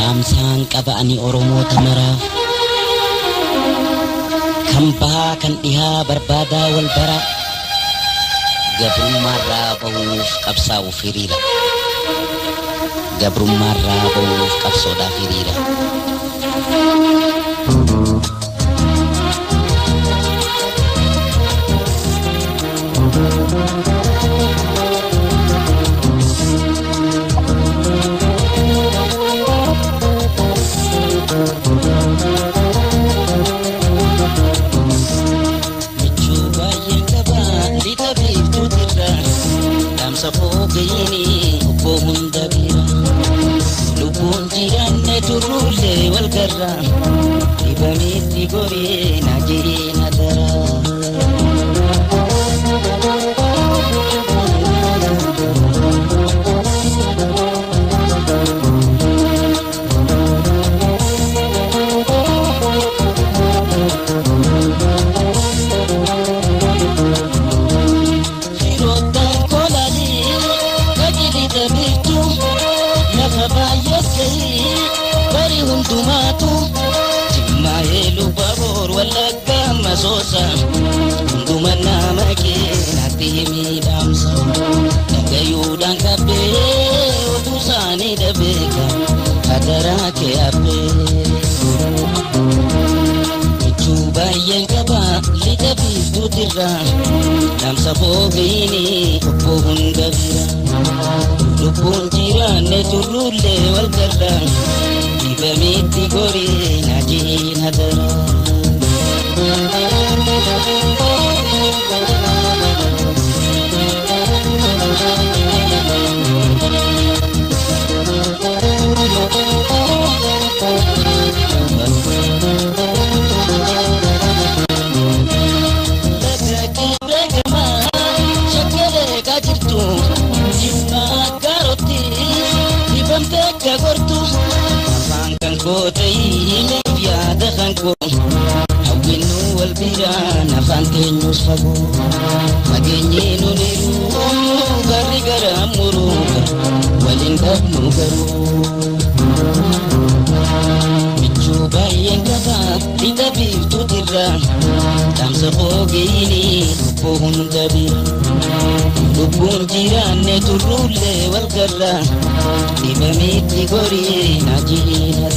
Dhaamsaan qaba ani Oromoota maraaf. Kan bahaa kan dhihaa barbaadaa wal bara. Gabrummaarraa bahuuf qabsaa'uuf hiriira. Gabrummaarraa bahuuf qabsoodhaaf hiriira. Michuu baay'een qabaa lixa biiftuutirra dhaamsa foogayini obbo hunda bira. Lubbuun jiraanne turruullee wal garra dhibameetti goree na jireena dara. Firoottan kolaalii qajeelita biiftuu lafa baay'ees gahii bari hundumaatu Jimmaa eeluu baboor Wallaggaa masoosa hunduma nama keenatti himii dhaamsa dhagayuudhaan qabbee oduu isaanii dhabeeka hadaraa kee abbee. Michuu baay'een qaba lixa biiftuutirra dhaamsa foogayini obbo hunda bira. Lubbuun jiraanne turruullee wal garra dhibameetti goree na jiina dara. Shakkalee kaajirtu jimmaa gaarotti dhibamtee akka gortu afaan kan koo ta'ii yaada kan koo hawwinnu wal biraan afaan teenyus fagoo fageenyee nu niru garri gara muruu waliin dhabnu garuu. Michuu baay'een qaba lixa biiftuutirra dhaamsa foogayini obbo hunda bira. Lubbuun jiraanne turruullee wal garra dhibameetti gorii na jiina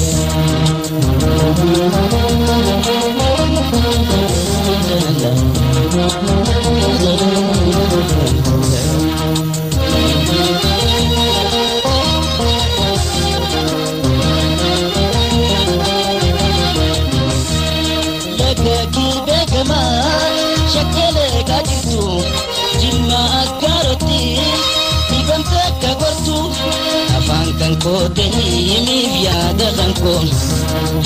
Laga kibee gamaa shakkalee kaajirtu jimmaa akkaarotti dhibamte akka gortu afaan kan koo ta'ee yaada kan koo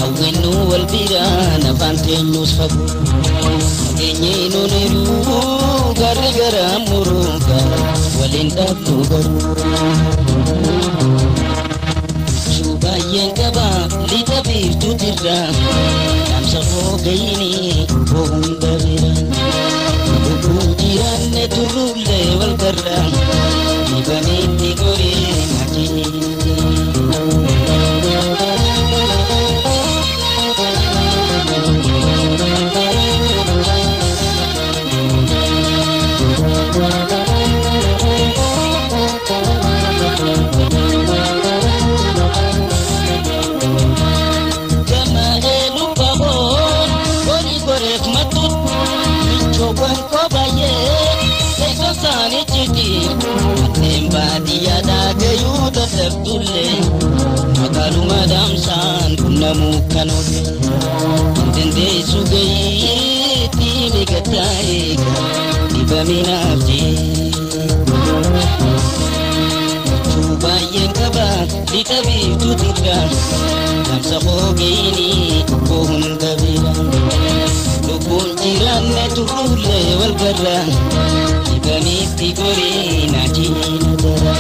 hawwinnu wal biraan afaan teenyus fagoo fageenyee nu niru garri gara muruuga waliin dhabnu garuu. Michuu baay'een qaba lixa biiftuutirra dhaamsa foogayini obbo hunda bira. Lubbuun jiraanne turruullee wal garra dhibameetti goree na jiina. Gama eeluu baboon horii goreef mattuut michoowwan koo baay'ee teessoon isaanii jiti kanneen baadiyyaadhaa gayuu dadhabdullee magaaluma dhaamsaan qunnamuu kan oolle hin dandeessu gayiitti migataa eega dhibaminaaf jee. Michuu baay'een qaba lixa biiftuutirra dhaamsa foogayini obbo hunda bira. Lubbuun jiraanne turruullee wal garra dhibameetti goree na jiina dara.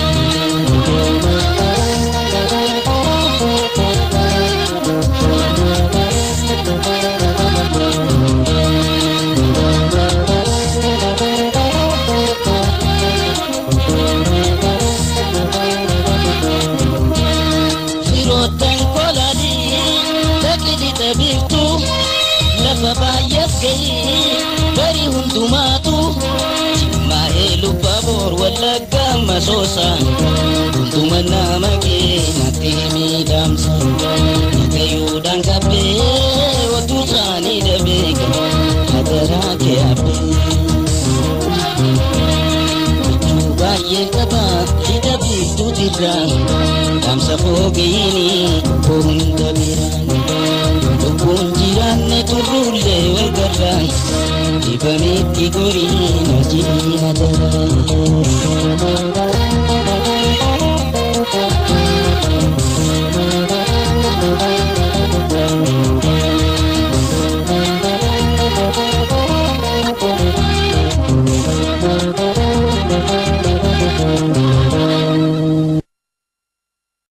Firoottan Lafa baay'ees gahii bari hundumaatu Jimmaa'ee lubba boor Wallagga masoosa Hunduma nama keenyatti miidhamsa Dhagayuudhaan qabbee oduu isaanii dhabee hadaraa kee abbee. Michuu baay'ee qaba lixa biiftuutirra dhaamsa foogeeyini hunda biraan. Lubbuun jiraanne turruullee wal garra dhibameetti goriin hojiin adaraa.